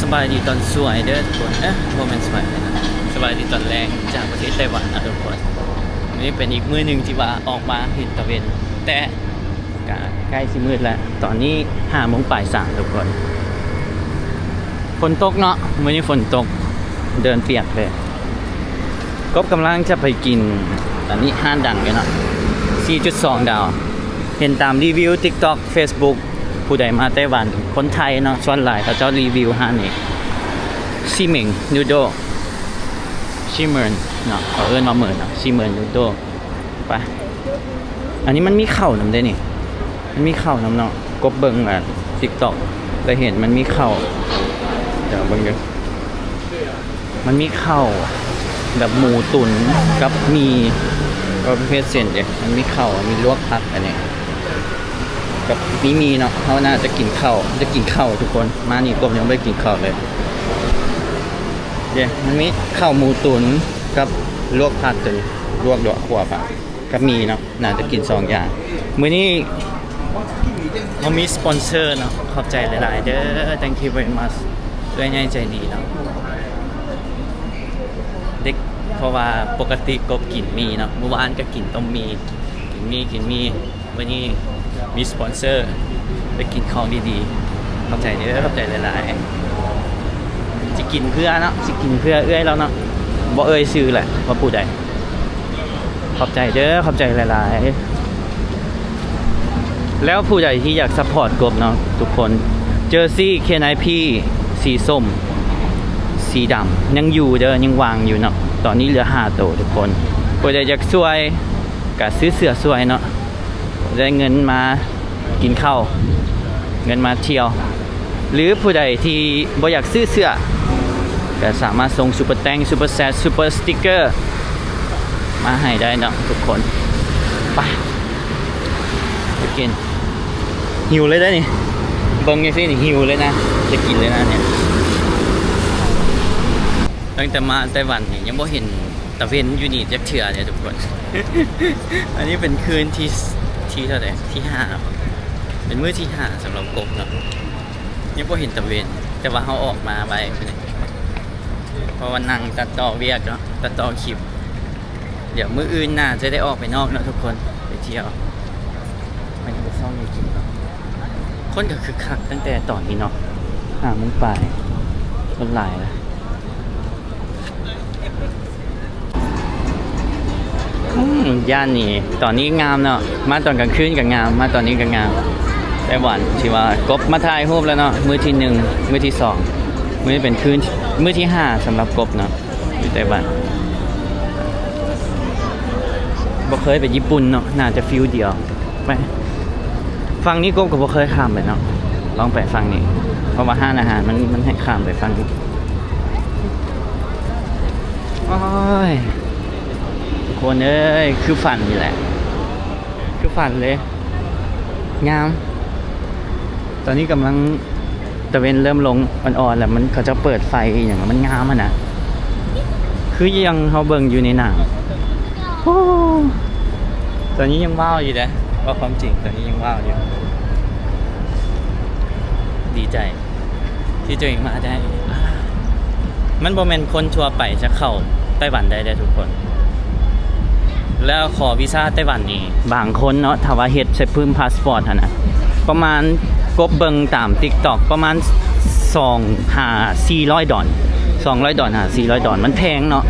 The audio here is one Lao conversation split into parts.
ສະບາຍດີຕອນສວຍເດີທຸກຄົນ ເອີ ບໍ່ແມ່ນສວຍເດີນະ ສະບາຍດີຕອນແລງຈາກປະເທດໄຕ້ຫວັນນະທຸກຄົນ. ມື້ນີ້ເປັນອີກມື້ໜຶ່ງທີ່ວ່າອອກມາເຫັນຕາເວັນ ແຕ່ກະໃກ້ຊິມືດແລ້ວ. ຕອນນີ້ຫ້າໂມງປາຍສາມທຸກຄົນ. ຝົນຕົກເນາະ ມື້ນີ້ຝົນຕົກ ເດີນປຽກເລີຍ. ກົບກຳລັງຈະໄປກິນ ອັນນີ້ຮ້ານດັງຢູ່ເນາະ ສີ່ຈຸດສອງດາວ. ເຫັນຕາມຣີວິວ TikTok Facebook ຜູ້ໃດມາໄຕ້ຫວັນ ຄົນໄທເນາະ ສ່ວນຫຼາຍເຂົາເຈົ້າຣີວິວຮ້ານນີ້ ຊີເໝັງນູໂດ ຊີເໝິນເນາະ ເຂົາເອີ້ນວ່າເໝິນເນາະ ຊີເໝິນນູໂດ. ໄປ ອັນນີ້ມັນມີເຂົ້ານຳເດ້ນີ້ ມັນມີເຂົ້ານຳເນາະ. ກົບເບິ່ງ ອ່າ TikTok ໄດ້ເຫັນມັນມີເຂົ້າ ດຽວເບິ່ງຢູ່ ມັນມີເຂົ້າແບບໝູຕຸ໋ນກັບໝີ່ ກໍປະເພດເສັ້ນເດ້ ມັນມີເຂົ້າ ມີລວກຜັກ ອັນນີ້ ກັບມີໝີ່ເນາະ. ເຮົາໜ້າຈະກິນເຂົ້າ ຈະກິນເຂົ້າທຸກຄົນ ມານີ້ກົບຍັງບໍ່ໄດ້ກິນເຂົ້າເລີຍເດ້. ມັນມີເຂົ້າໝູຕຸ໋ນກັບລວກຜັກ ຕົວນີ້ລວກ ລວກ ຂົ້ວຜັກ ກັບໝີ່ເນາະ ໜ້າຈະກິນສອງຢ່າງ. ມື້ນີ້ເຮົາມີສະປອນເຊີເນາະ ຂອບໃຈຫຼາຍໆເດີ thank you very much ເອື້ອຍໃຫຍ່ໃຈດີເນາະ. ເດັກ ເພາະວ່າປົກກະຕິກົບກິນໝີ່ເນາະ ມື້ວານກໍກິນຕົ້ມໝີ່ ກິນໝີ່ ກິນໝີ່ ມື້ນີ້ມີສະປອນເຊີໄດ້ກິນຂອງດີໆ ຂອບໃຈເດີ ຂອບໃຈຫຼາຍໆ. ຊິກິນເພື່ອເນາະ ຊິກິນເພື່ອເອື້ອຍລາວເນາະ ບໍ່ເອີ່ຍຊື່ແຫຼະວ່າຜູ້ໃດ. ຂອບໃຈເດີ ຂອບໃຈຫຼາຍໆ. ແລ້ວຜູ້ໃດທີ່ຢາກຊັບພອດກົບເນາະທຸກຄົນ ເຈີຊີ ເຄນາຍພີ ສີສົ້ມ ສີດຳ ຍັງຢູ່ເດີ ຍັງວາງຢູ່ເນາະ. ຕອນນີ້ເຫຼືອຫ້າໂຕທຸກຄົນ ຜູ້ໃດຢາກຊ່ວຍກະຊື້ເສື້ອຊ່ວຍເນາະ ໄດ້ເງິນມາກິນເຂົ້າ ເງິນມາທ່ຽວ ຫຼືຜູ້ໃດທີ່ບໍ່ຢາກຊື້ເສື້ອ ກໍສາມາດສົ່ງຊຸບເປີແຕັງ ຊຸບເປີແຊັດ ຊຸບເປີສຕິກເກີມາໃຫ້ໄດ້ເນາະທຸກຄົນ. ໄປ ໄປກິນ ຫິວເລີຍເດ້ນີ້ ເບິ່ງຈັ່ງຊີ້ນີ້ ຫິວເລີຍນະ ຈະກິນເລີຍນະເນຍ. ຕັ້ງແຕ່ມາໄຕ້ຫວັນນີ້ ຍັງບໍ່ເຫັນຕາເວັນຢູ່ນີ້ຈັກເທື່ອເດ້ທຸກຄົນ. ອັນນີ້ເປັນຄືນທີ ທີເທົ່າໃດ ທີຫ້າ ເປັນມື້ທີຫ້າສຳລັບກົບເນາະ ຍັງບໍ່ເຫັນຕາເວັນ ແຕ່ວ່າເຮົາອອກມາໄວ ເພາະວ່ານັ່ງຕັດຕໍ່ວຽກເນາະ ຕັດຕໍ່ຄລິບ. ດຽວມື້ອື່ນໜ້າຈະໄດ້ອອກໄປນອກເນາະທຸກຄົນ ໄປທ່ຽວ ມັນບໍ່ເຊົາມີກິນເນາະ. ຄົນກໍຄຶກຄັກຕັ້ງແຕ່ຕອນນີ້ເນາະ ຫ້າໂມງປາຍ ຄົນຫຼາຍລະ. ອືມ ຢ້ານນີ້ຕອນນີ້ງາມເນາະ ມາຕອນກາງຄືນກໍງາມ ມາຕອນນີ້ກໍງາມ. ໄຕ້ຫວັນທີ່ວ່າກົບມາຖ່າຍຮູບແລ້ວເນາະ ມື້ທີໜຶ່ງ ມື້ທີສອງ ມື້ນີ້ເປັນຄືນ ມື້ທີຫ້າສຳລັບກົບເນາະ ຢູ່ໄຕ້ຫວັນ. ບໍ່ເຄີຍໄປຍີ່ປຸ່ນເນາະ ໜ້າຈະຟີລດຽວ. ໄປ ຝັ່ງນີ້ກົບກໍບໍ່ເຄີຍຂ້າມໄປເນາະ ລອງໄປຝັ່ງນີ້ ເພາະວ່າຮ້ານອາຫານມັນ ມັນໃຫ້ຂ້າມໄປຝັ່ງນີ້. ໂອ້ຍ ທຸກຄົນເອີຍ ຄືຝັນນີ້ແຫຼະ ຄືຝັນເລີຍ ງາມ. ຕອນນີ້ກຳລັງ ຕາເວັນເລີ່ມລົງອ່ອນໆ ແລ້ວມັນ ເຂົາເຈົ້າເປີດໄຟອີ່ຫຍັງ ແລ້ວມັນງາມຫັ້ນນະ ຄືຢ່າງເຮົາເບິ່ງຢູ່ໃນໜັງ. ໂອ້ ຕອນນີ້ຍັງວ້າວຢູ່ເດ້ ເວົ້າຄວາມຈິງ ຕອນນີ້ຍັງວ້າວຢູ່ ດີໃຈທີ່ຕົວເອງມາໄດ້. ມັນບໍ່ແມ່ນຄົນທົ່ວໄປຈະເຂົ້າໄຕ້ຫວັນໄດ້ເດ້ທຸກຄົນ. ແລ້ວຂໍວີຊາໄຕ້ຫວັນນີ້ ບາງຄົນເນາະ ຖ້າວ່າເຮັດໃສ່ປຶ້ມພາສປອດຫັ້ນນະ ປະມານ ກົບເບິ່ງຕາມຕິກຕັອກ ປະມານສອງຫາສີ່ຮ້ອຍດອນ ສອງຮ້ອຍດອນຫາສີ່ຮ້ອຍດອນ ມັນແພງເນາະ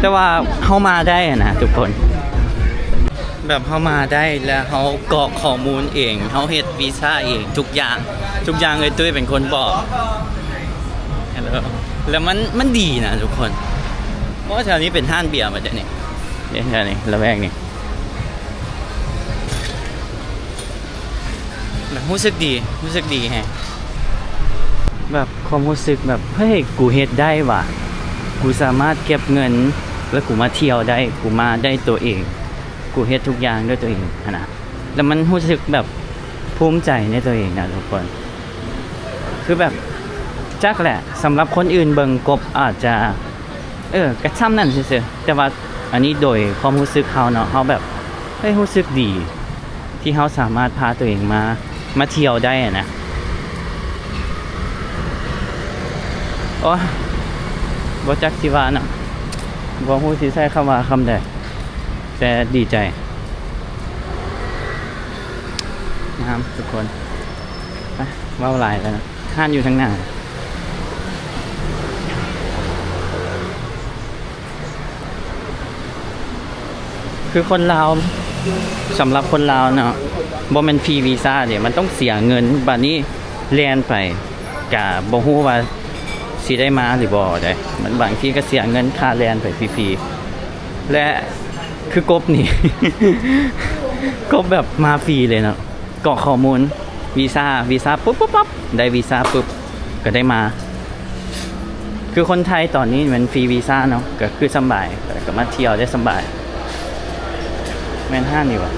ແຕ່ວ່າເຮົາມາໄດ້ຫັ້ນນະທຸກຄົນ ແບບເຮົາມາໄດ້ ແລ້ວເຮົາກອກຂໍ້ມູນເອງ ເຮົາເຮັດວີຊາເອງ ທຸກຢ່າງ ທຸກຢ່າງເອື້ອຍຕຸ້ຍເປັນຄົນບອກ ແລ້ວມັນ ມັນດີນະທຸກຄົນ. ໂອ້ ແຖວນີ້ເປັນຮ້ານເບຍໝົດເດນີ້ ເດ້ ແຖວນີ້ ລະແວກນີ້ ແບບຮູ້ສຶກດີ ຮູ້ສຶກດີແຮງ ແບບຄວາມຮູ້ສຶກແບບ ເຮີ້ຍ ກູເຮັດໄດ້ຫວາ ກູສາມາດເກັບເງິນ ແລ້ວກູມາທ່ຽວໄດ້ ກູມາໄດ້ໂຕເອງ ກູເຮັດທຸກຢ່າງດ້ວຍໂຕເອງຫັ້ນນະ ແລ້ວມັນຮູ້ສຶກແບບພູມໃຈໃນໂຕເອງນະທຸກຄົນ. ຄືແບບ ຈັກແຫຼະ ສຳລັບຄົນອື່ນເບິ່ງກົບອາດຈະ ເອີ ກະຊ່ຳນັ້ນຊື່ໆ ແຕ່ວ່າອັນນີ້ໂດຍຄວາມຮູ້ສຶກເຮົາເນາະ ເຮົາແບບ ເຮີ້ຍ ຮູ້ສຶກດີທີ່ເຮົາສາມາດພາໂຕເອງມາ ມາທ່ຽວໄດ້ຫັ້ນນະ. ໂອ້ຍ ບໍ່ຈັກຊິວ່ານຳ ບໍ່ຮູ້ຊິໃຊ້ຄຳວ່າຄຳໃດ ແຕ່ດີໃຈ. ງາມທຸກຄົນ. ໄປ ເວົ້າຫຼາຍແລ້ວນະ. ຮ້ານຢູ່ທາງໜ້າ. ຄືຄົນລາວ ສຳລັບຄົນລາວເນາະ ບໍ່ແມ່ນຟຣີວີຊາເດ້ ມັນຕ້ອງເສຍເງິນ. ບາດນີ້ແລ່ນໄປ ກະບໍ່ຮູ້ວ່າຊິໄດ້ມາຫຼືບໍ່ເດ້. ມັນບາງທີກະເສຍເງິນຄ່າແລ່ນໄປຟຣີໆ ແລະ ຄືກົບນີ້ ກົບແບບມາຟຣີເລີຍເນາະ. ກອກຂໍ້ມູນວີຊາ ວີຊາປຸບປັບ ໄດ້ວີຊາປຸບ ກະໄດ້ມາ. ຄືຄົນໄທຕອນນີ້ແມ່ນຟຣີວີຊາເນາະ ກະຄືສຳບາຍ ກະມາທ່ຽວໄດ້ສຳບາຍ. ແມ່ນຮ້ານນີ້ຫວາ?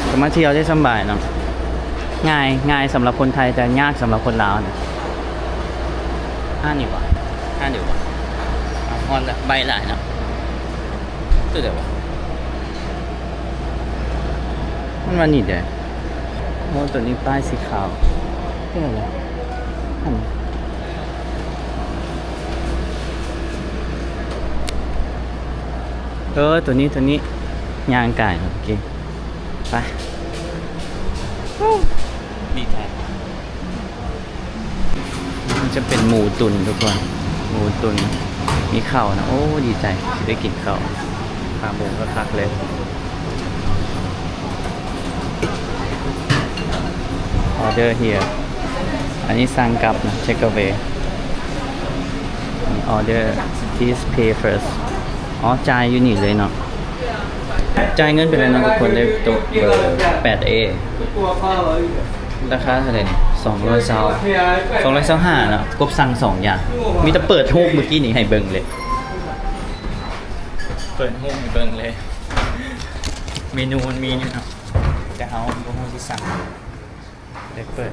ກະມາທ່ຽວໄດ້ສຳບາຍເນາະ. ງ່າຍ ງ່າຍສຳລັບຄົນໄທ ແຕ່ຍາກສຳລັບຄົນລາວນີ້. ຮ້ານນີ້ຫວາ? ຮ້ານນີ້ຫວາ? ເອົາ ຮ້ອນລະ ໃບຫຼາຍເນາະ. ຕົວໃດຫວາ? ມັນວ່ານີ້ເດ້. ໂອ້ ຕົວນີ້ປ້າຍສີຂາວ. ເອີ ຫັ້ນ ເອີ ຕົວນີ້ ຕົວນີ້ ຍ່າງກາຍ. ໂອເຄ ໄປ. ດີແທ້. ມັນຈະເປັນໝູຕຸນທຸກຄົນ ໝູຕຸນ ມີເຂົ້ານະ. ໂອ້ ດີໃຈ ຊິໄດ້ກິນເຂົ້າ ຂາໝູຄັກໆເລີຍ. Order here. ອັນນີ້ສັ່ງກັບນະ take away. Order, please pay first. ອໍ ຈ່າຍຢູ່ນີ້ເລີຍເນາະ. ຈ່າຍເງິນໄປແລ້ວເນາະທຸກຄົນ ໄດ້ໂຕະເບີແປດເອ. ລາຄາເທົ່າໃດນີ້? ສອງຮ້ອຍຊາວ ສອງຮ້ອຍຊາວຫ້າເນາະ. ກົບສັ່ງສອງຢ່າງ ມີແຕ່ເປີດຮູບມື້ກີ້ນີ້ໃຫ້ເບິ່ງເລີຍ ເປີດຮູບໃຫ້ເບິ່ງເລີຍ. ເມນູມັນມີຢູ່ເນາະ ແຕ່ເຮົາບໍ່ຮູ້ຊິສັ່ງ ໄດ້ເປີດ.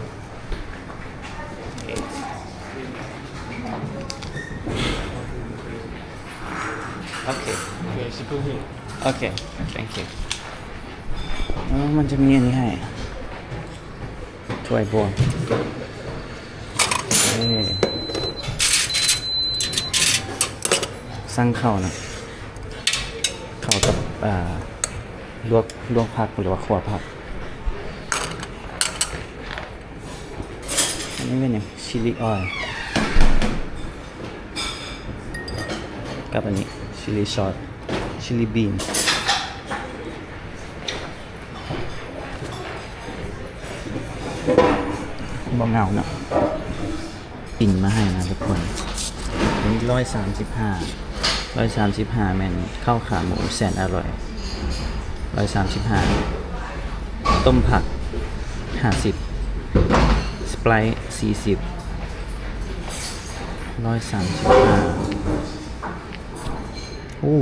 ໂອເຄ ໂອເຄ thank you. ອໍ ມັນຈະມີອັນນີ້ໃຫ້ ຖ້ວຍບວມ. ເອີ ສັ່ງເຂົ້ານະ ເຂົ້າກັບ ອ່າ ລວກ ລວກຜັກ ຫຼືວ່າຂົ້ວຜັກ. ອັນນີ້ແມ່ນຫຍັງ? ຊິລີອອຍ ກັບອັນນີ້ ຊິລີຊອດ ຊິລີບີນ. ບໍ່ເຫງົາເນາະ. ປິ່ນມາໃຫ້ນະທຸກຄົນ. ອັນນີ້ຮ້ອຍສາມສິບຫ້າ ຮ້ອຍສາມສິບຫ້າ ແມ່ນເຂົ້າຂາໝູແສນອະລ່ອຍ ຮ້ອຍສາມສິບຫ້າ. ຕົ້ມຜັກຫ້າສິບ ສະໄປຣ໌ສີ່ສິບ ຮ້ອຍສາມສິບຫ້າ. ໂອ້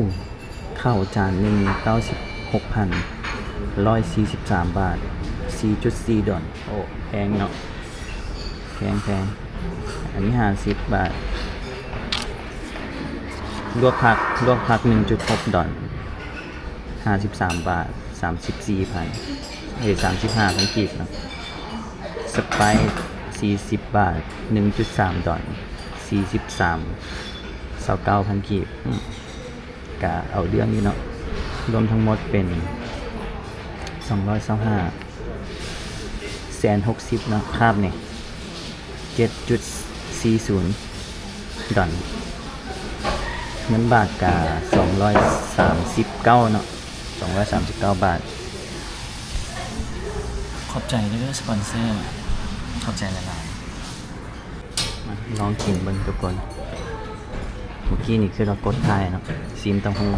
ເຂົ້າຈານໜຶ່ງ ເກົ້າສິບຫົກພັນ ຮ້ອຍສີ່ສິບສາມບາດ ສີ່ຈຸດສີ່ດອນ. ໂອ້ ແພງເນາະ ແພງໆ. ອັນນີ້ຫ້າສິບບາດ. ລວກຜັກ ລວກຜັກ ໜຶ່ງຈຸດຫົກດອນ ຫ້າສິບສາມບາດ ສາມສິບສີ່ພັນ ເອີ ສາມສິບຫ້າພັນກີບເນາະ. ສະໄປຣ໌ສີ່ສິບບາດ ໜຶ່ງຈຸດສາມດອນ ສີ່ສິບສາມ ຊາວເກົ້າພັນກີບ. ອືມ ກະເອົາເລື່ອງຢູ່ເນາະ. ລວມທັງໝົດເປັນສອງຮ້ອຍຊາວຫ້າ ແສນຫົກສິບເນາະ ຄາບນີ້ ເຈັດຈຸດສີ່ສູນດອນ. ເງິນບາດກະສອງຮ້ອຍສາມສິບເກົ້າເນາະ ສອງຮ້ອຍສາມສິບເກົ້າບາດ. ຂອບໃຈເດີສະປອນເຊີ ຂອບໃຈຫຼາຍໆ. ມາລອງກິນເບິ່ງທຸກຄົນ. ມື້ກີ້ນີ້ຄືວ່າກົດຖ່າຍເນາະ ຊີມເຕົ້າຫູ້.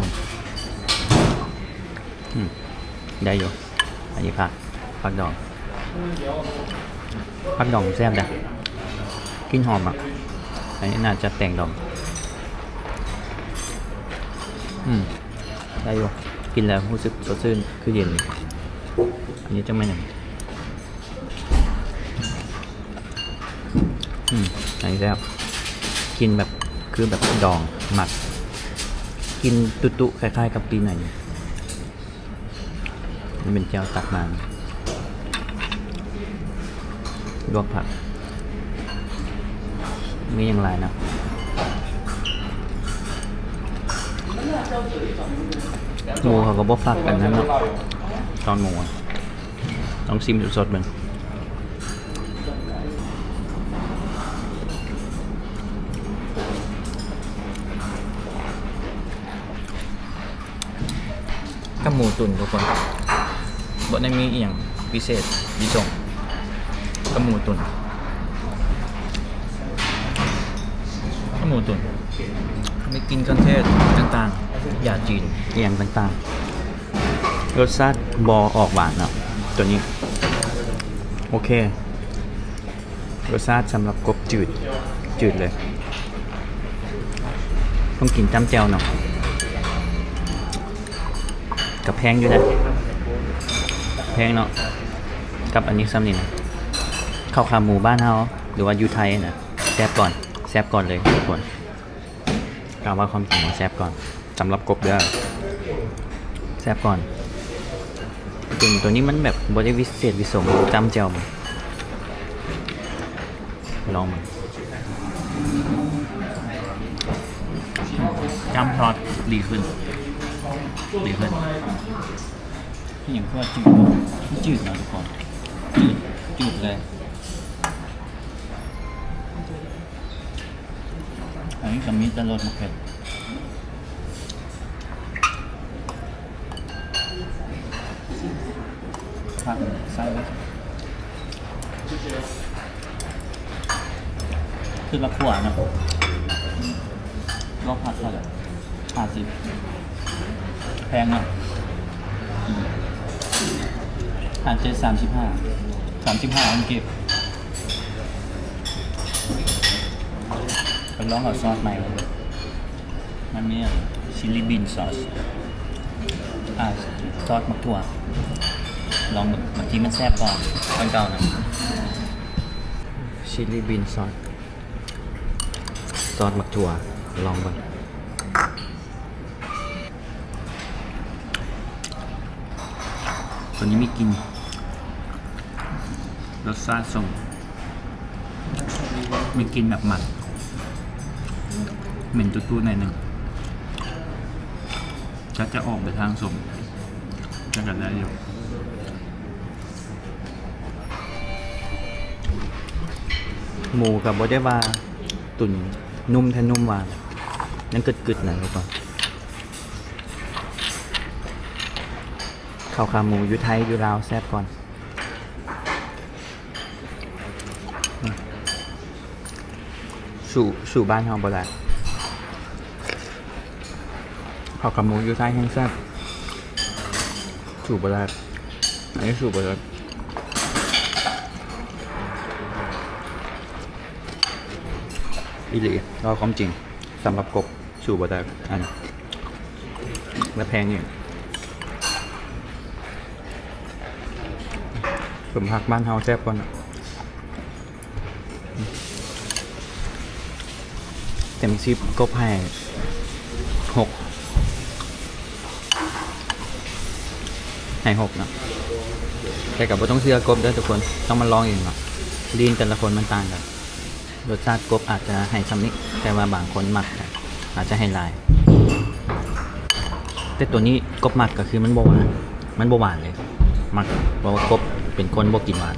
ອືມ ໄດ້ຢູ່. ອັນນີ້ຜັກ ຜັກດອງ ຜັກດອງແຊບເດ້ ກິ່ນຫອມອະ. ອັນນີ້ໜ້າຈະແຕງດອງ. ອືມ ໄດ້ຢູ່ ກິນແລ້ວຮູ້ສຶກສົດຊື່ນ ຄືເຢັນ. ອັນນີ້ຈັ່ງແມ່ນຫຍັງ? ອືມ ອັນນີ້ແຊບ ກິນແບບ ຄືແບບດອງ ໝັກ ກິນຕຸໆ ຄ້າຍໆກັບປີໃໝ່. ນີ້ເປັນແຈ່ວຕັກມາ ລວກຜັກ. ມີຫຍັງຫຼາຍນະ? ໝູເຂົາກໍບໍ່ຟັກອັນນັ້ນເນາະ ຕອນໝູ ຕ້ອງຊີມສົດໆເບິ່ງ. ກະໝູຕຸ່ນທຸກຄົນ ບໍ່ໄດ້ມີອີ່ຫຍັງພິເສດພິສົງ ກະໝູຕຸ່ນ ກະໝູຕຸ່ນ ມີກິ່ນເຄື່ອງເທດຕ່າງໆ ຢາຈີນອີ່ຫຍັງຕ່າງໆ ລົດຊາດບໍ່ອອກຫວານເນາະ ໂຕນີ້ ໂອເຄ. ລົດຊາດສຳລັບກົບຈືດ ຈືດເລີຍ ຕ້ອງກິນຈ້ຳແຈ່ວເນາະ ກໍແພງຢູ່ນະ ແພງເນາະ ກັບອັນນີ້ສ່ຳນີ້ນະ ເຂົ້າຂາໝູບ້ານເຮົາ ຫຼືວ່າຢູ່ໄທນະ ແຊບກ່ອນ ແຊບກ່ອນເລີຍທຸກຄົນ. ກະເວົ້າຄວາມຈິງວ່າແຊບກ່ອນ ສຳລັບກົບເດີ ແຊບກ່ອນ. ຕົວ ຕົວນີ້ມັນແບບບໍ່ໄດ້ວິເສດວິສົງ ຈ້ຳແຈ່ວ ລອງເບິ່ງ ຈ້ຳທອດດີຂຶ້ນ ດີຂຶ້ນ. ອີ່ຫຍັງຄືວ່າຈືດ ມັນຈືດເນາະທຸກຄົນ ຈືດ ຈືດເລີຍ. ອັນນີ້ກໍມີແຕ່ລົດໝາກເຜັດ ຜັກໃສ່ໄວ້ ຄືລະຂົ້ວນະ ລອກຜັກເທົ່າໃດ ຫ້າສິບ ແພງເນາະ ອືມ ຫ້າເຈັດ ສາມສິບຫ້າ ສາມສິບຫ້າອັງກິດ. ໄປລອງເອົາຊອດໃໝ່ເບິ່ງ ມັນມີ chili bean sauce ອ່າ ຊອດໝາກຖົ່ວ ລອງເບິ່ງ ບາງທີມັນແຊບກວ່າອັນເກົ່ານະ chili bean sauce ຊອດໝາກຖົ່ວ ລອງເບິ່ງ. ຕົວນີ້ມີກິ່ນ ລົດຊາດສົ້ມ ມີກິ່ນແບບໝັກ ເໝັນຕູໆໜ້ອຍໜຶ່ງ ຈະ ຈະອອກໄປທາງສົ້ມ ແຕ່ກໍໄດ້ຢູ່. ໝູກໍບໍ່ໄດ້ວ່າຕຸ່ນນຸ້ມແທ້ນຸ້ມວ່າ ຍັງກຶດໆນະທຸກຄົນ. ເຂົ້າຂາໝູຢູ່ໄທຢູ່ລາວແຊບກ່ອນ ສູ້ ສູ້ບ້ານເຮົາບໍ່ໄດ້. ເຂົ້າຂາໝູຢູ່ໄທແຮງແຊບ ສູ້ບໍ່ໄດ້ ອັນນີ້ສູ້ບໍ່ໄດ້. ອີ່ຫຼີ ເວົ້າຄວາມຈິງ ສຳລັບກົບ ສູ້ບໍ່ໄດ້ ອັນ ແລະແພງອີກ. ສົມພັກບ້ານເຮົາແຊບກວ່ານະ. ເຕັມສິບ ກົບໃຫ້ຫົກ ໃຫ້ຫົກເນາະ ແຕ່ກໍບໍ່ຕ້ອງເຊື່ອກົບເດີທຸກຄົນ ຕ້ອງມາລອງເອງເນາະ ລີ້ນແຕ່ລະຄົນມັນຕ່າງກັນ. ລົດຊາດກົບອາດຈະໃຫ້ສ່ຳນີ້ ແຕ່ວ່າບາງຄົນມັກ ອາດຈະໃຫ້ຫຼາຍ ແຕ່ຕົວນີ້ກົບມັກກໍຄືມັນບໍ່ຫວານ ມັນບໍ່ຫວານເລີຍ ມັກ ເພາະວ່າກົບເປັນຄົນບໍ່ກິນຫວານ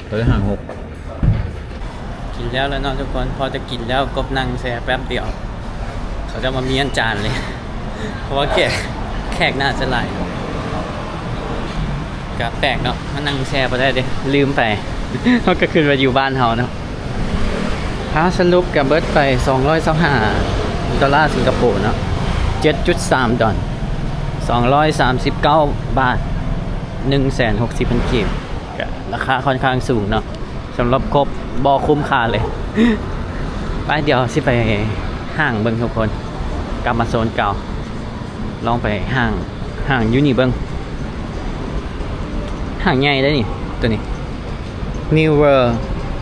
ກໍເລີຍໃຫ້ຫົກ. ກິນແລ້ວແລ້ວເນາະທຸກຄົນ ພໍຈະກິນແລ້ວ ກົບນັ່ງແຊ່ແປັບດຽວ ເຂົາຈະມາມ້ຽນຈານເລີຍ ເພາະວ່າແຂກ ແຂກໜ້າຈະຫຼາຍ. ກະແປກເນາະ ມານັ່ງແຊ່ບໍ່ໄດ້ເດ້ ລືມໄປ ເຮົາກະຄິດວ່າຢູ່ບ້ານເຮົາເນາະ. ຄ່າສະຫຼຸບກະເບິດໄປສອງຮ້ອຍຊາວຫ້າໂດລາສິງກະໂປເນາະ ເຈັດຈຸດສາມດອນ ສອງຮ້ອຍສາມສິບເກົ້າບາດ ໜຶ່ງແສນຫົກສິບພັນກີບ ກະລາຄາຄ່ອນຂ້າງສູງເນາະ ສຳລັບກົບບໍ່ຄຸ້ມຄ່າເລີຍ. ໄປ ດຽວຊິໄປຫ້າງເບິ່ງທຸກຄົນ ກັບມາໂຊນເກົ່າ. ລອງໄປຫ້າງ ຫ້າງຢູ່ນີ້ເບິ່ງ ຫ້າງໃຫຍ່ເດ້ນີ້ ໂຕນີ້ New World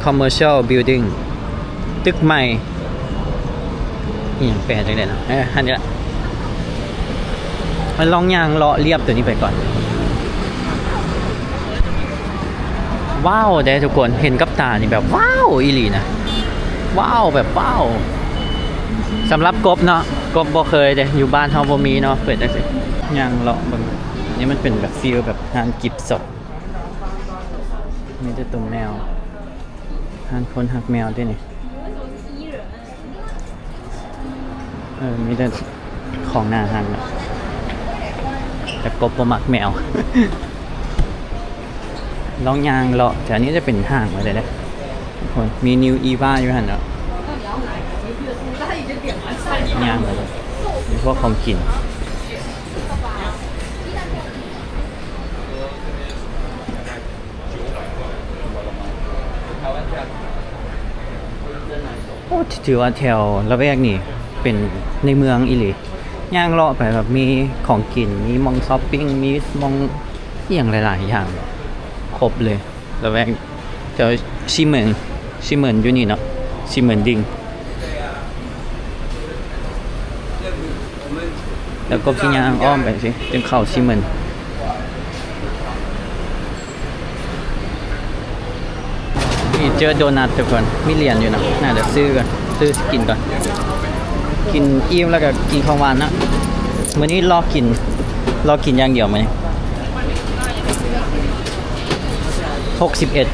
Commercial Building ຕຶກໃໝ່ ອີ່ຫຍັງແປຈັ່ງໃດເນາະ ເອີ ຫັ້ນແຫຼະ ມາລອງຍ່າງເລາະລຽບໂຕນີ້ໄປກ່ອນ. ວ້າວເດ້ທຸກຄົນ ເຫັນກັບຕານີ້ແບບວ້າວອີ່ຫຼີນະ. ວ້າວ ແບບ ວ້າວ ສຳລັບກົບເນາະ ກົບບໍ່ເຄີຍເດ້ ຢູ່ບ້ານເຮົາບໍ່ມີເນາະ ເປັນຈັ່ງຊີ້ ຍ່າງເລາະເບິ່ງ ອັນນີ້ມັນເປັນແບບຟີລແບບຮ້ານກິບຊັອບ ມີແຕ່ຕົວແມວ ຮ້ານຄົນຮັກແມວຕິນີ້. ເອີ ມີແຕ່ຂອງໜ້າຮັກເນາະ ແຕ່ກົບບໍ່ມັກແມວ. ລອງຍ່າງເລາະ ແຖວນີ້ຈະເປັນຫ້າງໝົດເລີຍເດ້ ທຸກຄົນ ມີນິວອີວາຢູ່ຫັ້ນເນາະ ຍ່າງເລີຍ ມີພວກຂອງກິນ. ໂອ້ ຖືວ່າແຖວລະແວກນີ້ເປັນໃນເມືອງອີ່ຫຼີ ຍ່າງເລາະໄປແບບມີຂອງກິນ ມີໝ່ອງຊັອບປິງ ມີໝ່ອງອີ່ຫຍັງຫຼາຍໆຢ່າງ ຄົບເລີຍ ລະແວກແຖວຊີເໝິນ ຊີເໝິນຢູ່ນີ້ເນາະ ຊີເໝິນດິງ. ແລ້ວກໍຊິຍ່າງອ້ອມໄປຊີ້ ຈຶ່ງເຂົ້າຊີເໝິນ. ນີ້ເຈີໂດນັດທຸກຄົນ ມີຫຼຽນຢູ່ເນາະ ໜ້າຈະຊື້ກ່ອນ ຊື້ກິນກ່ອນ ກິນອີ່ມແລ້ວກໍກິນຂອງຫວານເນາະ. ມື້ນີ້ລໍກິນ ລໍກິນຢ່າງດຽວມື້ນີ້. ຫົກສິບເອັດ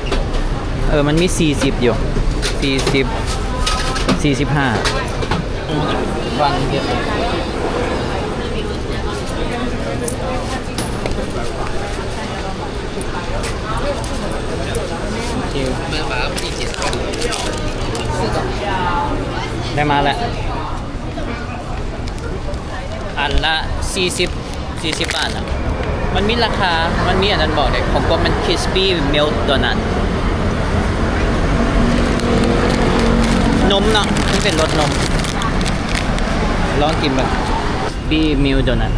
ເອີ ມັນມີສີ່ສິບຢູ່ ສີ່ສິບ ສີ່ສິບຫ້າ ໄດ້ມາແລ້ວ. ອັນລະສີ່ສິບ ສີ່ສິບບາດນະ ມັນມີລາຄາ ມັນມີອັນນັ້ນບອກເດ້ ຂອງກົບມັນຄຣິສປີ້ມິລໂດນັດ ນົມເນາະ ມັນເປັນລົດນົມ ລອງກິນເບິ່ງ ປີ້ມິລໂດນັດ.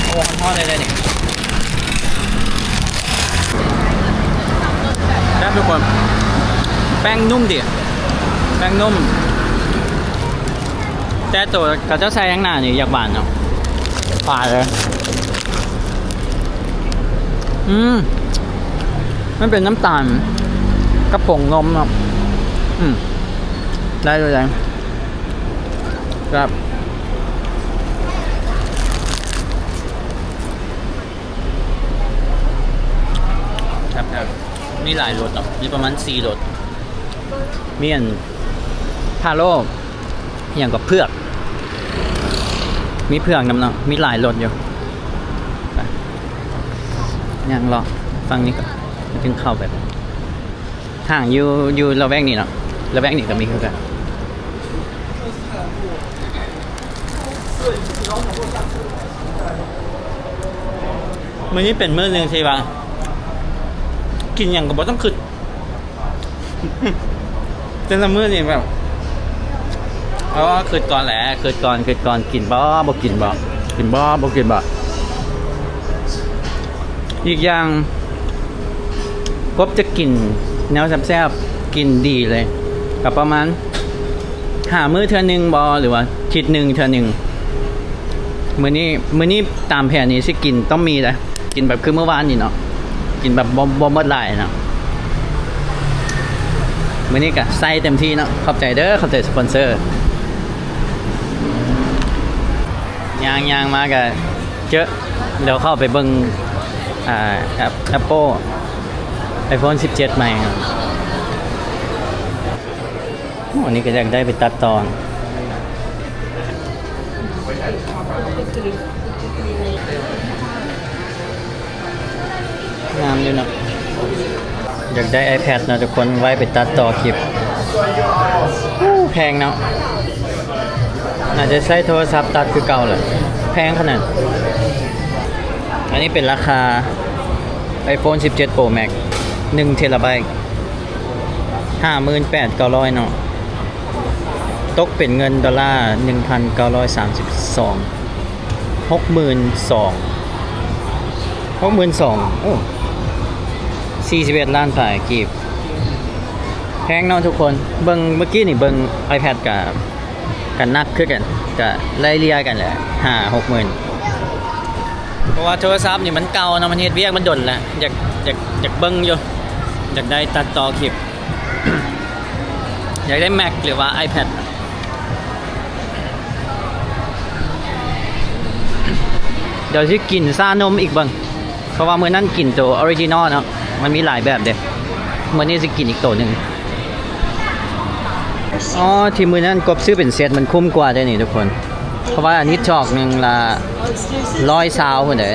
ໂອ້ ຮ້ອນໆເລີຍເດ້ນີ້. ແຊບທຸກຄົນ ແປ້ງນຸ້ມດີ ແປ້ງນຸ້ມ ແຕ່ໂຕເຂົາເຈົ້າໃສ່ທາງໜ້ານີ້ຢາກຫວານເນາະ ຫວານເລີຍ. ອືມ ມັນເປັນນ້ຳຕານກັບຜົງນົມເນາະ. ອືມ ໄດ້ຢູ່ ໄດ້ ແຊບ ແຊບໆ ມີຫຼາຍລົດເນາະ ມີປະມານສີ່ລົດ ມີອັນທາໂຣ ອີ່ຫຍັງກໍເຜືອກ ມີເຜືອກນຳເນາະ ມີຫຼາຍລົດຢູ່. ໄປ ຍ່າງເລາະຝັ່ງນີ້ກ່ອນ ມັນຈຶ່ງເຂົ້າໄປ. ຫ້າງຢູ່ ຢູ່ລະແວກນີ້ເນາະ ລະແວກນີ້ກໍມີຄືກັນ. ມື້ນີ້ເປັນມື້ໜຶ່ງທີ່ວ່າ ກິນຫຍັງກໍບໍ່ຕ້ອງຄິດ ແຕ່ລະມື້ນີ້ແບບ ເອີ ຄິດກ່ອນແຫຼະ ຄິດກ່ອນ ຄິດກ່ອນ ກິນບໍ່ ບໍ່ກິນບໍ່ ກິນບໍ່ ບໍ່ກິນບໍ່. ອີກຢ່າງ ກົບຈະກິນແນວແຊບໆ ກິນດີເລີຍ ກໍປະມານຫ້າມື້ເທື່ອໜຶ່ງບໍ ຫຼືວ່າທິດໜຶ່ງເທື່ອໜຶ່ງ. ມື້ນີ້ ມື້ນີ້ຕາມແຜນນີ້ຊິກິນຕ້ອງມີເດ້ ກິນແບບຄືມື້ວານນີ້ເນາະ ກິນແບບບໍ່ ບໍ່ໝົດຫຼາຍເນາະ. ມື້ນີ້ກະໃສ່ເຕັມທີ່ເນາະ ຂອບໃຈເດີ ຂອບໃຈສະປອນເຊີ. ຍ່າງໆມາກະເຈີ ດຽວເຂົ້າໄປເບິ່ງ ອ່າ ແອັບ ແອັບເປິ້ນ ໄອໂຟນສິບເຈັດໃໝ່. ໂອ້ ອັນນີ້ກໍຢາກໄດ້ໄປຕັດຕໍ່ ງາມຢູ່ເນາະ. ຢາກໄດ້ໄອແພດເນາະທຸກຄົນ ໄວ້ໄປຕັດຕໍ່ຄລິບ. ໂອ້ ແພງເນາະ ໜ້າຈະໃຊ້ໂທລະສັບຕັດຄືເກົ່າແຫຼະ ແພງຂະໜາດ. ອັນນີ້ເປັນລາຄາໄອໂຟນສິບເຈັດໂປຣແມັກ ໜຶ່ງເທຣາໄບ ຫ້າໝື່ນແປດເກົ້າຮ້ອຍເນາະ ຕົກເປັນເງິນໂດລາ ໜຶ່ງພັນເກົ້າຮ້ອຍສາມສິບສອງ ຫົກໝື່ນສອງ ຫົກໝື່ນສອງ ໂອ້ ສີ່ສິບເອັດລ້ານປາຍກີບ ແພງເນາະທຸກຄົນ. ເບິ່ງ ເມື່ອກີ້ນີ້ເບິ່ງໄອແພດກະ ກະໜັກຄືກັນ ກະໄລ່ເລ່ຍກັນແຫຼະ ຫ້າຫົກໝື່ນ ໂອ ເພາະວ່າໂທລະສັບນີ້ມັນເກົ່າເນາະ ມັນເຮັດວຽກມາດົນແລ້ວ ຢາກ ຢາກ ຢາກເບິ່ງຢູ່ ຢາກໄດ້ຕັດຕໍ່ຄລິບ ຢາກໄດ້ Mac ຫຼືວ່າ iPad. ດຽວຊິກິນຊານົມອີກເບິ່ງ ເພາະວ່າມື້ນັ້ນກິນໂຕ original ເນາະ ມັນມີຫຼາຍແບບເດ້. ມື້ນີ້ຊິກິນອີກໂຕໜຶ່ງ. ອໍ ທີ່ມື້ນັ້ນກົບຊື້ເປັນເຊັດມັນຄຸ້ມກວ່າເດ້ນີ້ທຸກຄົນ ເພາະວ່າອັນນີ້ຈອກໜຶ່ງລະຮ້ອຍຊາວພຸ້ນເດ້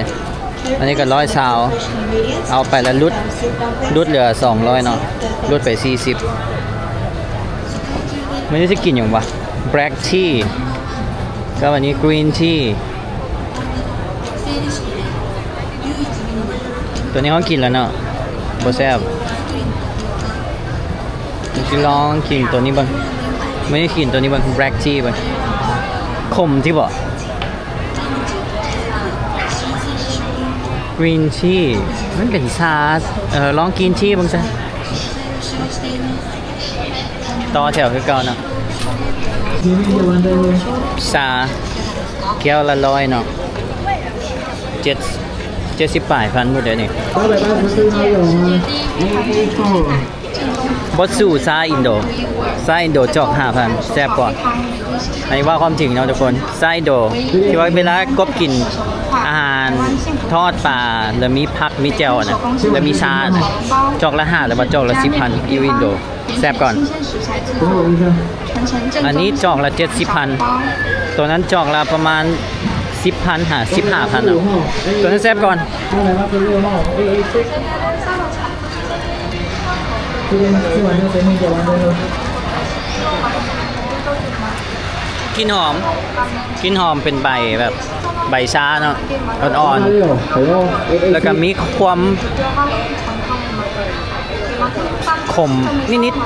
ອັນນີ້ກໍຮ້ອຍຊາວ ເອົາໄປລະຫຼຸດ ຫຼຸດເຫຼືອສອງຮ້ອຍເນາະ ຫຼຸດໄປສີ່ສິບ. ມື້ນີ້ຊິກິນຫຍັງວະ? Black tea ກັບອັນນີ້ green tea. ໂຕນີ້ເຮົາກິນແລ້ວເນາະ ບໍ່ແຊບ. ຊິລອງກິນໂຕນີ້ເບິ່ງ ມື້ນີ້ກິນໂຕນີ້ເບິ່ງ black tea ເບິ່ງ ຂົມຕິບໍ່? Green tea ມັນເປັນຊາ ເອີ ລອງ green tea ເບິ່ງຊະ. ຕໍ່ແຖວຄືເກົ່າເນາະ ຊາແກ້ວລະຮ້ອຍເນາະ ເຈັດ ເຈັດສິບປາຍພັນໝົດເດ້ນີ້. ບໍ່ສູ້ຊາອິນໂດ ຊາອິນໂດຈອກຫ້າພັນ ແຊບກວ່າ. ອັນນີ້ເວົ້າຄວາມຈິງເນາະທຸກຄົນ ຊາອິນໂດ ທີ່ວ່າເວລາກົບກິນອາຫານທອດປາ ແລ້ວມີຜັກ ມີແຈ່ວຫັ້ນນະ ແລ້ວມີຊາຫັ້ນນະ ຈອກລະຫ້າ ຫຼືວ່າຈອກລະສິບພັນ ຢູ່ອິນໂດ ແຊບກ່ອນ. ອັນນີ້ຈອກລະເຈັດສິບພັນ ໂຕນັ້ນຈອກລະປະມານສິບພັນຫາສິບຫ້າພັນເນາະ ໂຕນັ້ນແຊບກ່ອນ. ກິ່ນຫອມ ກິ່ນຫອມເປັນໃບແບບໃບຊາເນາະ ອ່ອນໆ ແລ້ວກໍມີຄວາມຂົມນິດໆ.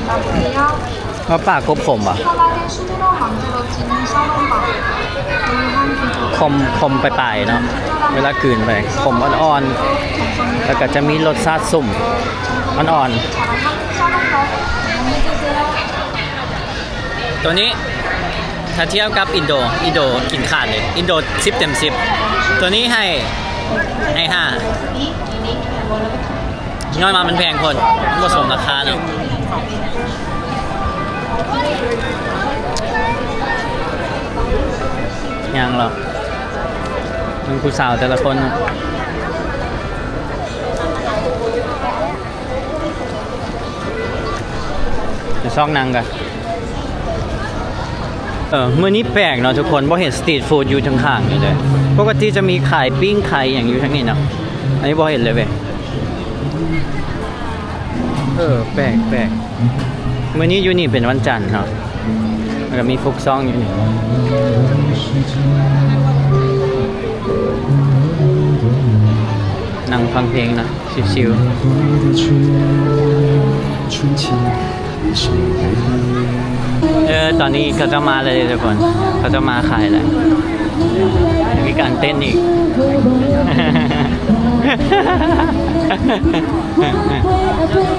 ວ່າປາກົບຂົມບໍ່? ຂົມ ຂົມປາຍໆເນາະ ເວລາກືນໄປ ຂົມອ່ອນໆ ແລ້ວກໍຈະມີລົດຊາດສົ້ມອ່ອນໆ. ໂຕນີ້ຖ້າທຽບກັບອິນໂດ ອິນໂດກິນຂາດເລີຍ ອິນໂດສິບເຕັມສິບ ໂຕນີ້ໃຫ້ ໃຫ້ຫ້າ. ຍ້ອນວ່າມັນແພງໂພດ ມັນບໍ່ສົມລາຄາເນາະ. ຍັງເລາະ ເບິ່ງຜູ້ສາວແຕ່ລະຄົນເນາະ ໄປຊອກນັ່ງກ່ອນ. ເອີ ມື້ນີ້ແປກເນາະທຸກຄົນ ບໍ່ເຫັນສະຕຣີດຟູດຢູ່ທາງຂ້າງນີ້ເລີຍ ປົກກະຕິຈະມີຂາຍປີ້ງຂາຍຫຍັງຢູ່ທາງນີ້ເນາະ ອັນນີ້ບໍ່ເຫັນເລີຍເວີຍ. ເອີ ແປກໆ ມື້ນີ້ຢູ່ນີ້ເປັນວັນຈັນເນາະ ແລ້ວກໍມີຟຸກຊອງຢູ່ນີ້ ນັ່ງຟັງເພງເນາະ. ຊິວໆ ເອີ ຕອນນີ້ເຂົາເຈົ້າມາແລ້ວເດ້ທຸກຄົນ ເຂົາເຈົ້າມາຂາຍແລ້ວ ມີການເຕັ້ນອີກ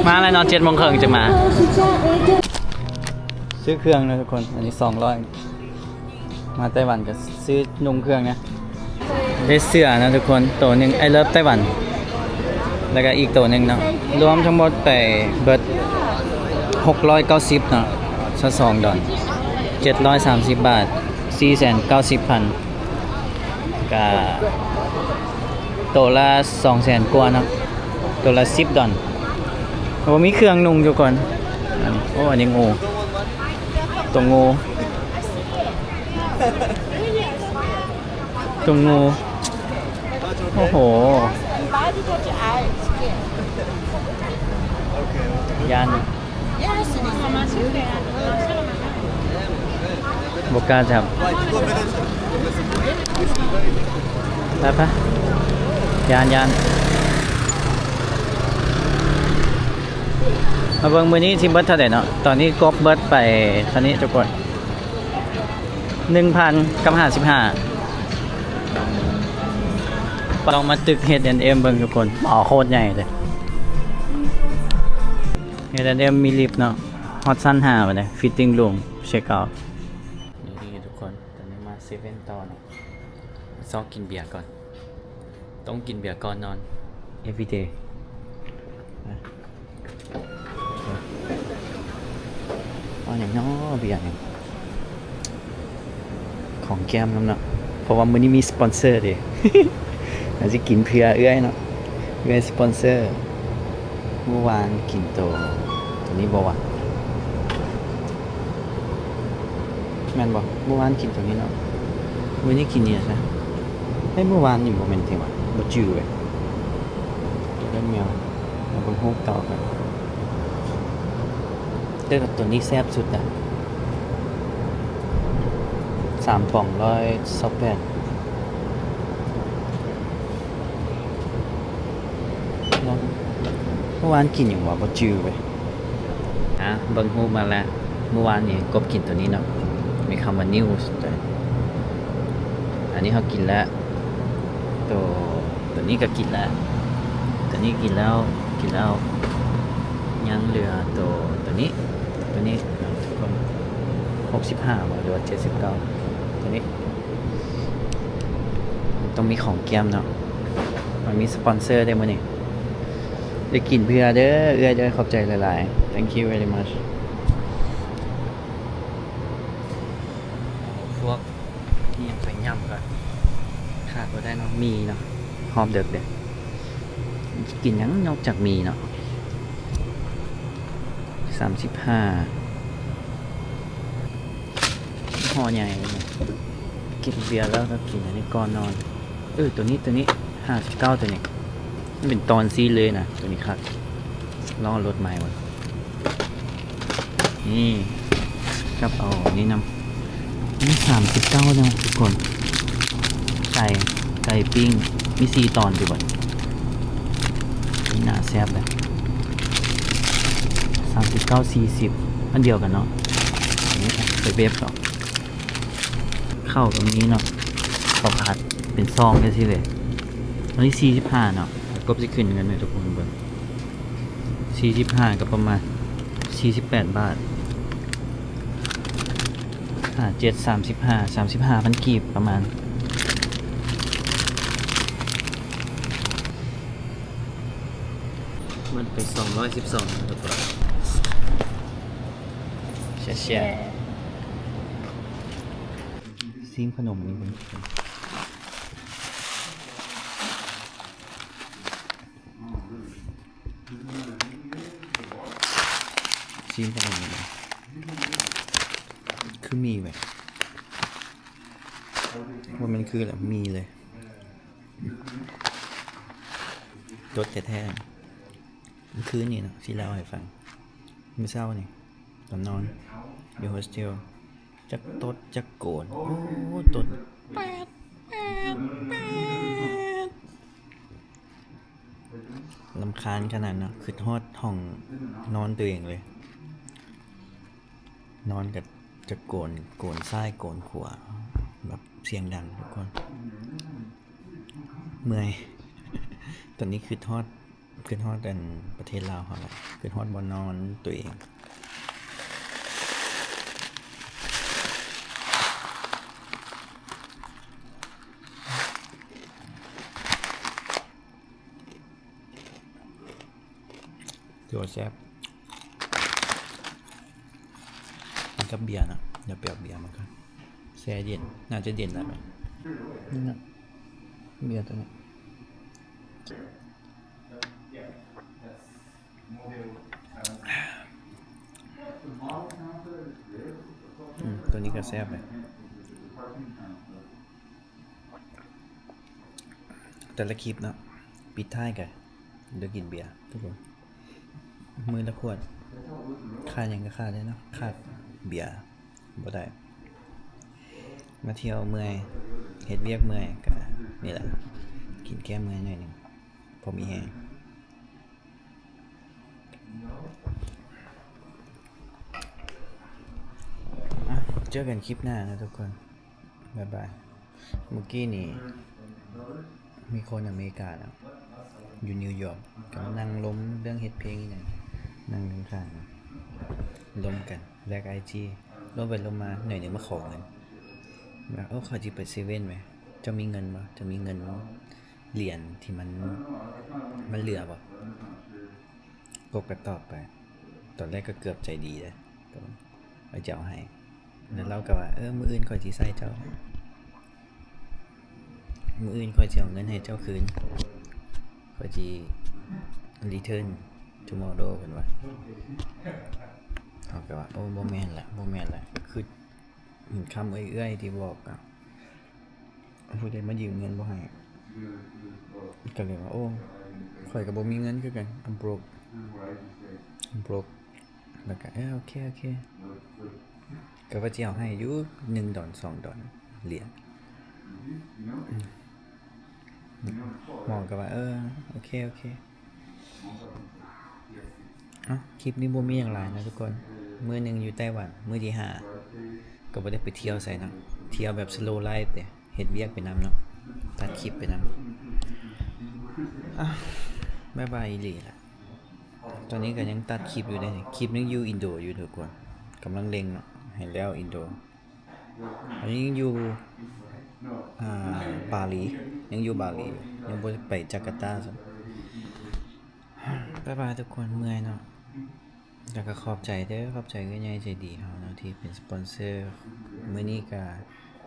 ມາແລ້ວເນາະ ເຈັດໂມງເຄິ່ງຈະມາ. ຊື້ເຄື່ອງເນາະທຸກຄົນ ອັນນີ້ສອງຮ້ອຍ ມາໄຕ້ຫວັນກໍຊື້ນຸ່ງເຄື່ອງນະ ໄດ້ເສື້ອນະທຸກຄົນ ໂຕໜຶ່ງ I love Taiwan ແລ້ວກໍອີກໂຕໜຶ່ງເນາະ ລວມທັງໝົດໄປເບິດຫົກຮ້ອຍເກົ້າສິບເນາະ ຊາວສອງດອນ ເຈັດຮ້ອຍສາມສິບບາດ ສີ່ແສນເກົ້າສິບພັນ ກະໂຕລະສອງແສນກວ່າເນາະ ໂຕລະສິບດອນ. ໂອ້ ມີເຄື່ອງນຸ່ງຢູ່ກ່ອນ ອັນນີ້ ໂອ້ ອັນນີ້ງູ ຕົວງູ ຕົວງູ ໂອ້ໂຫ ຢ້ານ ບໍ່ກ້າຈັບ ໄປໆ ຢ້ານໆ. ມາເບິ່ງມື້ນີ້ຊິເບິດເທົ່າໃດເນາະ ຕອນນີ້ກົບເບິດໄປເທົ່ານີ້ທຸກຄົນ ໜຶ່ງພັນກັບຫ້າສິບຫ້າ. ລອງມາຕຶກ H&M ເບິ່ງທຸກຄົນ ອໍ ໂຄດໃຫຍ່ເລີຍ H&M ມີລິບເນາະ ຮອດຊັ້ນຫ້າພຸ້ນເດ້ fitting room check out. ນີ້ທຸກຄົນ ຕອນນີ້ມາເຊເວັ່ນຕໍ່ເນາະ ຊອກກິນເບຍກ່ອນ. ຕ້ອງກິນເບຍກ່ອນນອນ ເອວີເດ. ເອົາຫຍັງເນາະ ເບຍຫຍັງ? ຂອງແກ້ມນຳເນາະ ເພາະວ່າມື້ນີ້ມີສະປອນເຊີເດ້. ອາດຊິກິນເພື່ອເອື້ອຍເນາະ ເອື້ອຍສະປອນເຊີ. ມື້ວານກິນໂຕ ໂຕນີ້ບໍ່ວະ? ແມ່ນບໍ່? ມື້ວານກິນໂຕນີ້ເນາະ ມື້ນີ້ກິນນີ້ຊະ. ເອີ ມື້ວານນີ້ບໍ່ແມ່ນຕິຫວາ? ບໍ່ຈື່ເວີຍ. ເບິ່ງແມວ ເບິ່ງຮູບເກົ່າກັນ. ແຕ່ໂຕນີ້ແຊບສຸດນະ ສາມປ໋ອງຮ້ອຍຊາວແປດ. ເມື່ອວານກິນຫຍັງຫວາ? ບໍ່ຈື່ເວີຍ. ອາ ເບິ່ງຮູບມາແລ້ວ. ເມື່ອວານນີ້ກົບກິນໂຕນີ້ເນາະ ມີຄຳວ່າ News ໂຕ ອັນນີ້ເຮົາກິນແລ້ວ. ໂຕ ໂຕນີ້ກໍກິນແລ້ວ ໂຕນີ້ກິນແລ້ວ ກິນແລ້ວ. ຍັງເຫຼືອໂຕ ໂຕນີ້ ໂຕນີ້ທຸກຄົນ ຫົກສິບຫ້າບໍ ຫຼືວ່າເຈັດສິບເກົ້າ? ໂຕນີ້ ຕ້ອງມີຂອງແກ້ມເນາະ ມັນມີສະປອນເຊີເດ້ມື້ນີ້. ໄດ້ກິນເພື່ອເດີ ເອື້ອຍເດີ ຂອບໃຈຫຼາຍໆ. Thank you very much. ພວກນີ້ຫຍັງໄປຫຍ້ຳກໍຂາດບໍ່ໄດ້ເນາະ ໝີ່ເນາະ ຮອບເດິກເດ້. ກິນຫຍັງນອກຈາກໝີ່ເນາະ? ສາມສິບຫ້າ ຫໍ່ໃຫຍ່. ກິນເບຍແລ້ວກໍກິນອັນນີ້ກ່ອນນອນ. ເອີ ໂຕນີ້ ໂຕນີ້ ຫ້າສິບເກົ້າ ໂຕນີ້ ມັນເປັນຕອນຊີ້ນເລີຍນະ ໂຕນີ້ຄັກ. ລອງເອົາລົດໃໝ່ເບິ່ງ ນີ້ ກັບເອົານີ້ນຳ. ມີສາມສິບເກົ້າແນວທຸກຄົນ ໄກ່ ໄກ່ປີ້ງ ມີສີ່ຕອນຕິບັດ. ນີ້ໜ້າແຊບເດ້ ສາມສິບເກົ້າ ສີ່ສິບ ອັນດຽວກັນເນາະ. ນີ້ໄປເວັບເອົາ. ເຂົ້າກໍມີເນາະ ເຂົ້າຜັດເປັນຊອງຈັ່ງຊີ້ເລີຍ. ອັນນີ້ສີ່ສິບຫ້າເນາະ ກົບຊິຂຶ້ນກັນເດີທຸກຄົນເບິ່ງ. ສີ່ສິບຫ້າກໍປະມານສີ່ສິບແປດບາດ ຫ້າເຈັດ ສາມສິບຫ້າ ສາມສິບຫ້າພັນກີບປະມານ. ມັນເປັນສອງຮ້ອຍສິບສອງ ແລ້ວກໍ ແຊະ ແຊະ ຊີມຂະໜົມນີ້ເບິ່ງ ຊີມຂະໜົມນີ້ເບິ່ງ ຄືໝີ່ເວີຍ. ບໍ່ແມ່ນຄືແຫຼະ ໝີ່ເລີຍ. ຕົດແທ້ໆ ມື້ຄືນນີ້ເນາະ ຊິເລົ່າໃຫ້ຟັງ. ມື້ເຊົ້ານີ້ຕອນນອນຢູ່ໂຮສເທວ ຈັກຕົດຈັກໂກນ ໂອ້ ຕົດແປດແປດແປດ ລຳຄານຂະໜາດເນາະ. ຄຶດຮອດຫ້ອງນອນຕົວເອງເລີຍ. ນອນກໍຈະໂກນ ໂກນຊ້າຍໂກນຂວາ ແບບສຽງດັງທຸກຄົນ. ເມື່ອຍ ຕອນນີ້ຄຶດຮອດ ຄຶດຮອດອັນປະເທດລາວເຮົາລະ ຄຶດຮອດບ່ອນນອນຕົວເອງ. ຖືວ່າແຊບ ກິນກັບເບຍເນາະ. ດຽວໄປເອົາເບຍມາກ່ອນ ແຊ່ເຢັນ ໜ້າຈະເຢັນແລ້ວແມ່ນ. ນີ້ນະ ເບຍຕົວນີ້. ອືມ ຕົວນີ້ກໍແຊບເລີຍ. ແຕ່ລະຄລິບເນາະ ປິດທ້າຍກະໄດ້ກິນເບຍທຸກຄົນ ມື້ລະຂວດ. ຂາດຫຍັງກະຂາດໄດ້ເນາະ ຂາດເບຍບໍ່ໄດ້. ມາທ່ຽວເມື່ອຍ ເຮັດວຽກເມື່ອຍ ກະນີ້ແຫຼະ ກິນແກ້ເມື່ອຍໜ້ອຍໜຶ່ງ ພໍມີແຮງ. ອ່ະ ເຈີກັນຄລິບໜ້ານະທຸກຄົນ ບາຍບາຍ. ມື້ກີ້ນີ້ມີຄົນອາເມລິກາເນາະ ຢູ່ນິວຢອກ ກຳລັງລົມເລື່ອງເຮັດເພງອີ່ຫຍັງ ນັ່ງຂ້າງໆ ລົມກັນ ແລກໄອຈີ ລົມໄປລົມມາ ໜ້ອຍໜຶ່ງມາຂໍເງິນວ່າ ໂອ້ ຂ້ອຍຊິໄປເຊເວັ່ນແໝ ເຈົ້າມີເງິນບໍ່? ເຈົ້າມີເງິນບໍ່? ຫຼຽນທີ່ມັນ ມັນເຫຼືອບໍ່? ກົບກໍຕອບໄປ. ຕອນແລກກໍເກືອບໃຈດີເດ້ ວ່າຈະເອົາໃຫ້ ແລ້ວລາວກໍວ່າ ເອີ ມື້ອື່ນຂ້ອຍຊິໃຊ້ເຈົ້າ ມື້ອື່ນຂ້ອຍຊິເອົາເງິນໃຫ້ເຈົ້າຄືນ ຂ້ອຍຊິ return tomorrow ເພິ່ນວ່າ. ເຮົາກໍວ່າ ໂອ້ ບໍ່ແມ່ນລະ ບໍ່ແມ່ນລະ ຄືເຫັນຄຳເອື້ອຍໆທີ່ບອກ ກໍ ຜູ້ໃດມາຢືມເງິນບໍ່ໃຫ້ ກໍເລີຍວ່າ ໂອ້ ຂ້ອຍກໍບໍ່ມີເງິນຄືກັນ I'm broke I'm broke ແລ້ວກໍ ເອີ ໂອເຄ ໂອເຄ ກໍວ່າຊິເອົາໃຫ້ຢູ່ໜຶ່ງດອນ ສອງດອນ ຫຼຽນ. ໝໍກໍວ່າ ເອີ ໂອເຄ ໂອເຄ. ເອົ້າ ຄລິບນີ້ບໍ່ມີຫຍັງຫຼາຍນະທຸກຄົນ. ມື້ໜຶ່ງຢູ່ໄຕ້ຫວັນ ມື້ທີຫ້າ ກໍບໍ່ໄດ້ໄປທ່ຽວໃສເນາະ ທ່ຽວແບບ slow life ເດ້ ເຮັດວຽກໄປນຳເນາະ ຕັດຄລິບໄປນຳ. ອ້າວ ບາຍບາຍອີ່ຫຼີລະ. ຕອນນີ້ກໍຍັງຕັດຄລິບຢູ່ເດ້ ຄລິບຍັງຢູ່ອິນໂດຢູ່ທຸກຄົນ ກຳລັງເລັ່ງເນາະ ໃຫ້ແລ້ວອິນໂດ. ອັນນີ້ຍັງຢູ່ ອ່າ ບາຫຼີ ຍັງຢູ່ບາຫຼີຢູ່ ຍັງບໍ່ໄດ້ໄປຈາກາຕາຊ້ຳ. ບາຍບາຍທຸກຄົນ ເມື່ອຍເນາະ. ແລ້ວກໍຂອບໃຈເດີ ຂອບໃຈເອື້ອຍໃຫຍ່ໃຈດີເຮົາເນາະ ທີ່ເປັນສະປອນເຊີ. ມື້ນີ້ກໍ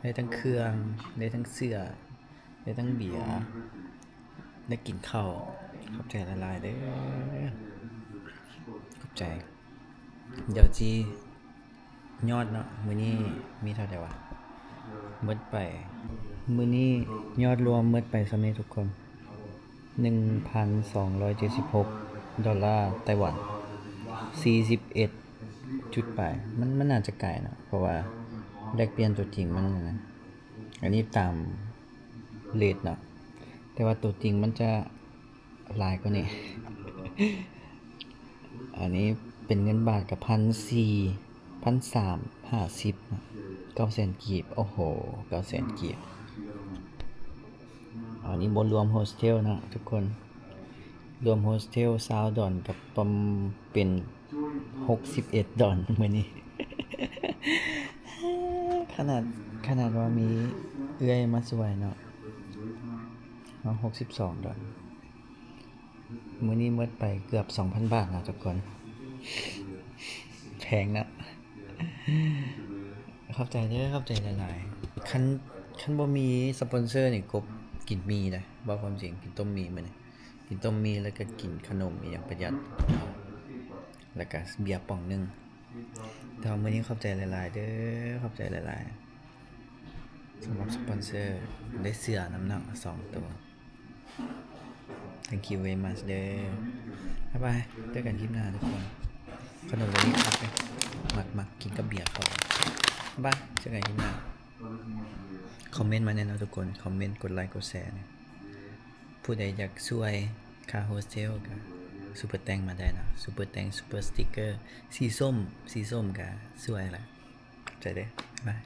ໄດ້ທັງເຄື່ອງ ໄດ້ທັງເສື້ອ ໄດ້ທັງເບຍ ໄດ້ກິນເຂົ້າ. ຂອບໃຈຫຼາຍໆເດີ ຂອບໃຈ. ດຽວຊິ ຍອດເນາະ ມື້ນີ້ມີເທົ່າໃດວະ? ໝົດໄປ ມື້ນີ້ຍອດລວມໝົດໄປສ່ຳນີ້ທຸກຄົນ ໜຶ່ງພັນສອງຮ້ອຍເຈັດສິບຫົກ ໂດລາໄຕ້ຫວັນ ສີ່ສິບເອັດຈຸດປາຍ. ມັນ ມັນໜ້າຈະກາຍເນາະ ເພາະວ່າແລກປ່ຽນຕົວຈິງມັນນະ ອັນນີ້ຕາມເຣດເນາະ ແຕ່ວ່າຕົວຈິງມັນຈະ ຫຼາຍກວ່ານີ້. ອັນນີ້ເປັນເງິນບາດກໍພັນສີ່ ພັນສາມຫ້າສິບ ເກົ້າແສນກີບ. ໂອ້ໂຫ ເກົ້າແສນກີບ. ອັນນີ້ບໍ່ລວມໂຮສເທວເນາະທຸກຄົນ ລວມໂຮສເທວຊາວດອນກໍປະມານເປັນຫົກສິບເອັດດອນມື້ນີ້. ຂະໜາດ ຂະໜາດວ່າມີເອື້ອຍມາຊ່ວຍເນາະ ເອົາຫົກສິບສອງດອນ. ມື້ນີ້ໝົດໄປເກືອບສອງພັນບາດນະທຸກຄົນ ແພງເນາະ. ຂອບໃຈເດີ ຂອບໃຈຫຼາຍໆ. ຄັນ ຄັນບໍ່ມີສະປອນເຊີນີ້ ກົບກິນໝີ່ເດ້ ເວົ້າຄວາມຈິງ ກິນຕົ້ມໝີ່ມື້ນີ້ ກິນຕົ້ມໝີ່ ແລ້ວກໍກິນຂະໜົມອີ່ຫຍັງປະຢັດ ແລ້ວກໍເບຍປ່ອງໜຶ່ງ. ແຕ່ວ່າມື້ນີ້ຂອບໃຈຫຼາຍໆເດີ ຂອບໃຈຫຼາຍໆ ສຳລັບສະປອນເຊີ. ໄດ້ເສື້ອນຳເນາະ ສອງໂຕ. Thank you very much ເດີ. ບາຍບາຍ ເຈີກັນຄລິບໜ້າທຸກຄົນ. ຂະໜົມໂລລີຄັບເດ້ ມັກ ມັກກິນກັບເບຍເຂົ້າ. ບາຍບາຍ ເຈີກັນຄລິບໜ້າ. ຄອມເມັນມາແດ່ເນາະທຸກຄົນ ຄອມເມັນ ກົດໄລ ກົດແຊແດ່. ຜູ້ໃດຢາກຊ່ວຍຄ່າໂຮສເທວກໍຊຸບເປີແຕງມາໄດ້ເນາະ ຊຸບເປີແຕງ ຊຸບເປີສະຕິກເກີ ສີສົ້ມ ສີສົ້ມກໍຊ່ວຍລະ. ຂອບໃຈເດີ ບາຍ.